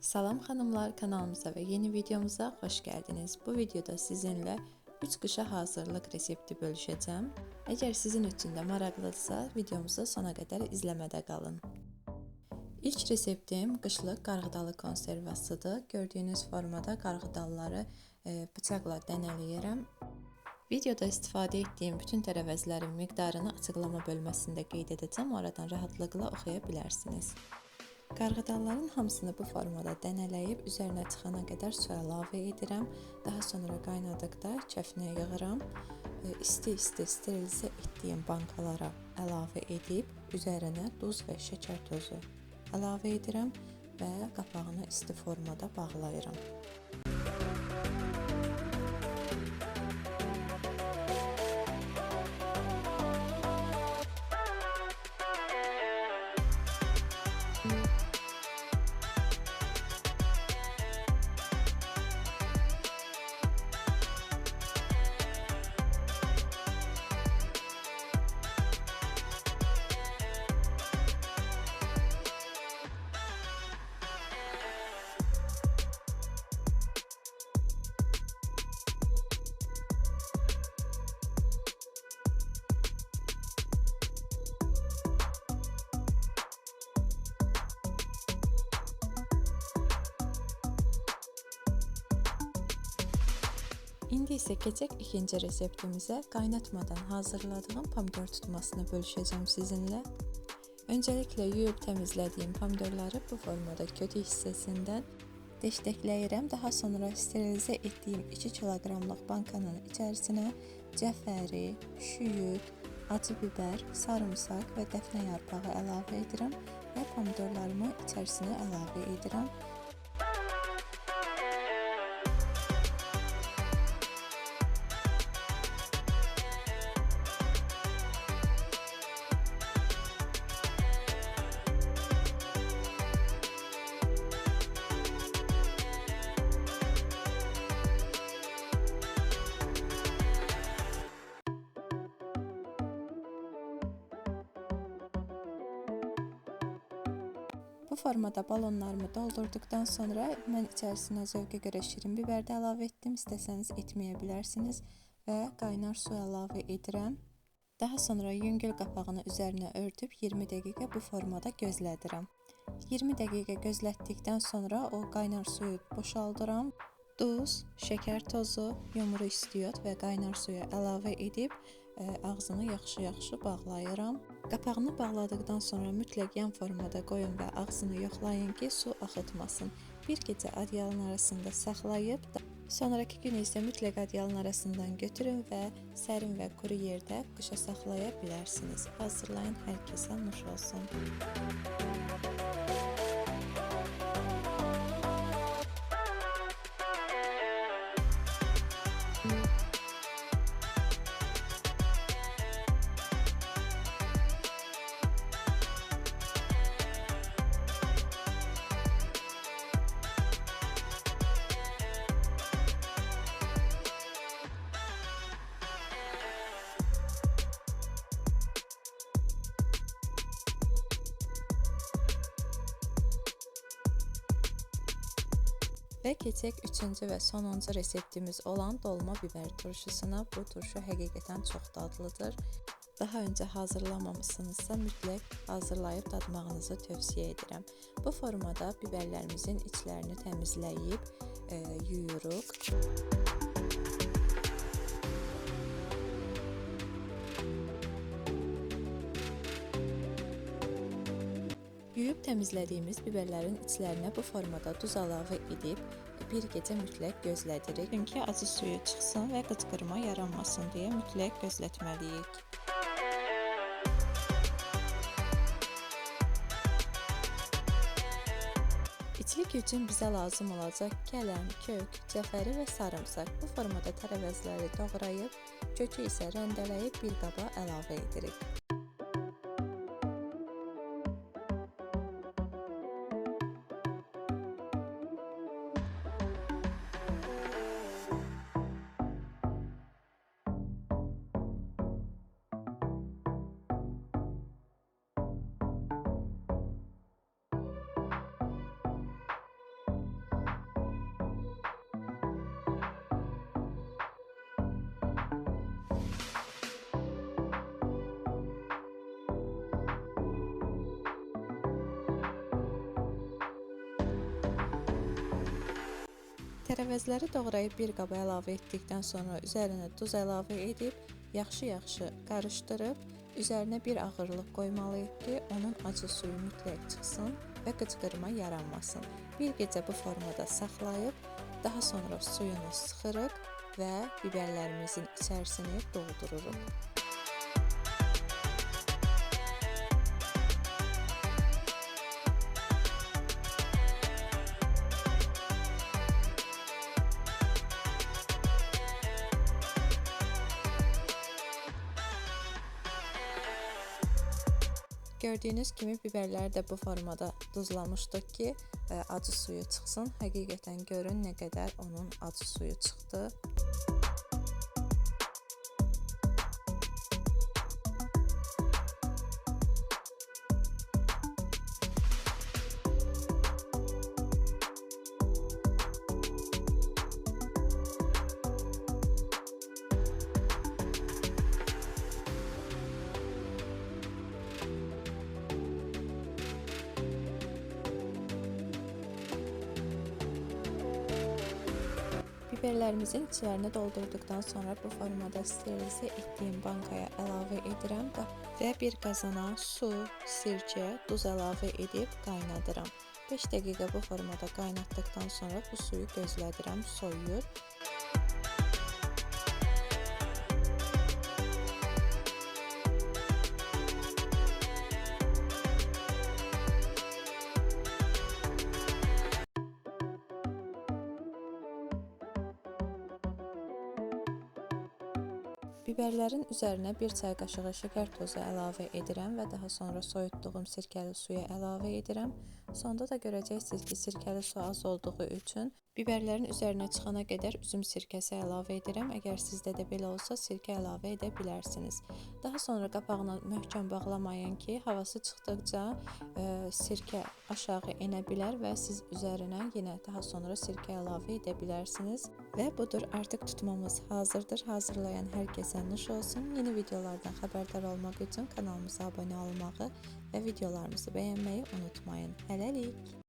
Salam hanımlar, kanalımıza ve yeni videomuza hoş geldiniz. Bu videoda sizinle 3 qışa hazırlıq resepti bölüşəcəm. Əgər sizin üçün də maraqlıdırsa, videomuzu sona qədər izləmədə qalın. İlk reseptim qışlıq qarğıdalı konservasıdır. Gördüyünüz formada qarğıdalları bıçaqla dənələyirəm. Videoda istifadə etdiyim bütün tərəvəzlərin miqdarını açıqlama bölməsində qeyd edəcəm. Oradan rahatlıqla oxuya bilərsiniz. Qarğıdalların hamısını bu formada dənələyib üzərinə çıxana qədər su əlavə edirəm. Daha sonra qaynadıqda kəfinə yığıram. İsti-isti sterilizə etdiyim bankalara əlavə edib üzərinə duz və şəkər tozu əlavə edirəm və qapağını isti formada bağlayıram. İndi isə keçək ikinci reseptimizə. Qaynatmadan hazırladığım pomidor tutmasını bölüşəcəm sizinlə. Öncəliklə yuyub təmizlədiyim pomidorları bu formada kötü hissəsindən deşləkləyirəm. Daha sonra sterilizə etdiyim 2 kiloqramlıq bankanın içərisinə cəfəri, şüyüd, acı biber, sarımsaq və dəfnə yarpağı əlavə edirəm və pomidorlarımı içərisinə əlavə edirəm. Bu formada balonlarımı doldurduktan sonra mən içərisinə zövqə görə şirin biber də əlavə etdim. İstəsəniz etməyə bilərsiniz və qaynar su əlavə edirəm. Daha sonra yüngül qapağını üzərinə örtüb 20 dəqiqə bu formada gözlədirəm. 20 dəqiqə gözlətdikdən sonra o qaynar suyu boşaldıram. Duz, şəkər tozu, yumru istiyot və qaynar suyu əlavə edib ağzını yaxşı-yaxşı bağlayıram. Qapağını bağladıqdan sonra mütləq yan formada qoyun və ağzını yoxlayın ki, su axıtmasın. Bir gecə adyalın arasında saxlayıb, sonraki gün isə mütləq adyalın arasından götürün və sərin və quru yerdə qışa saxlaya bilərsiniz. Hazırlayın, hər kəsə nuş olsun. Və keçək üçüncü və sonuncu reseptimiz olan dolma biber turşusuna. Bu turşu həqiqətən çox dadlıdır. Daha öncə hazırlamamışsınızsa mütləq hazırlayıb dadmağınızı tövsiyə edirəm. Bu formada biberlərimizin içlərini təmizləyib yuyuruq. Yuyub təmizlədiyimiz biberlərin içlərinə bu formada duz əlavə edib bir gecə mütləq gözlədirik. Çünki acı suyu çıxsın və qıcqırma yaranmasın deyə mütləq gözlətməliyik. İçlik üçün bizə lazım olacaq kələm, kök, cəfəri və sarımsaq. Bu formada tərəvəzləri doğrayıb, kökü isə rəndələyib bir qaba əlavə edirik. Tərəvəzləri doğrayıb bir qaba əlavə etdikdən sonra üzərinə duz əlavə edib yaxşı-yaxşı qarışdırıb üzərinə bir ağırlıq qoymalıyıq ki, onun acı suyu mütləq çıxsın və qıcqırma yaranmasın. Bir gecə bu formada saxlayıb daha sonra suyunu sıxırıq və biberlərimizin içərisini doldururuq. Gördüyünüz kimi biberləri də bu formada duzlamışdıq ki, acı suyu çıxsın. Həqiqətən görün nə qədər onun acı suyu çıxdı. Biberlərimizin içlərini doldurduqdan sonra bu formada sterilizə etdiyim bankaya əlavə edirəm və bir qazana su, sirkə, duz əlavə edib qaynadıram. 5 dəqiqə bu formada qaynatdıqdan sonra bu suyu gözlədirəm, soyuyur. Biberlərin üzərinə bir çay qaşığı şəkər tozu əlavə edirəm və daha sonra soyutduğum sirkəli suya əlavə edirəm. Sonda da görəcəksiniz ki, sirkəli su az olduğu üçün biberlərin üzərinə çıxana qədər üzüm sirkəsi əlavə edirəm. Əgər sizdə də belə olsa, sirkə əlavə edə bilərsiniz. Daha sonra qapağını möhkəm bağlamayın ki, havası çıxdıqca sirkə aşağı enə bilər və siz üzərinə yenə daha sonra sirkə əlavə edə bilərsiniz. Və budur, artıq tutmamız hazırdır. Hazırlayan hər kəsə nuş olsun. Yeni videolardan xəbərdar olmaq üçün kanalımıza abunə olmağı və videolarımızı bəyənməyi unutmayın. Hələlik!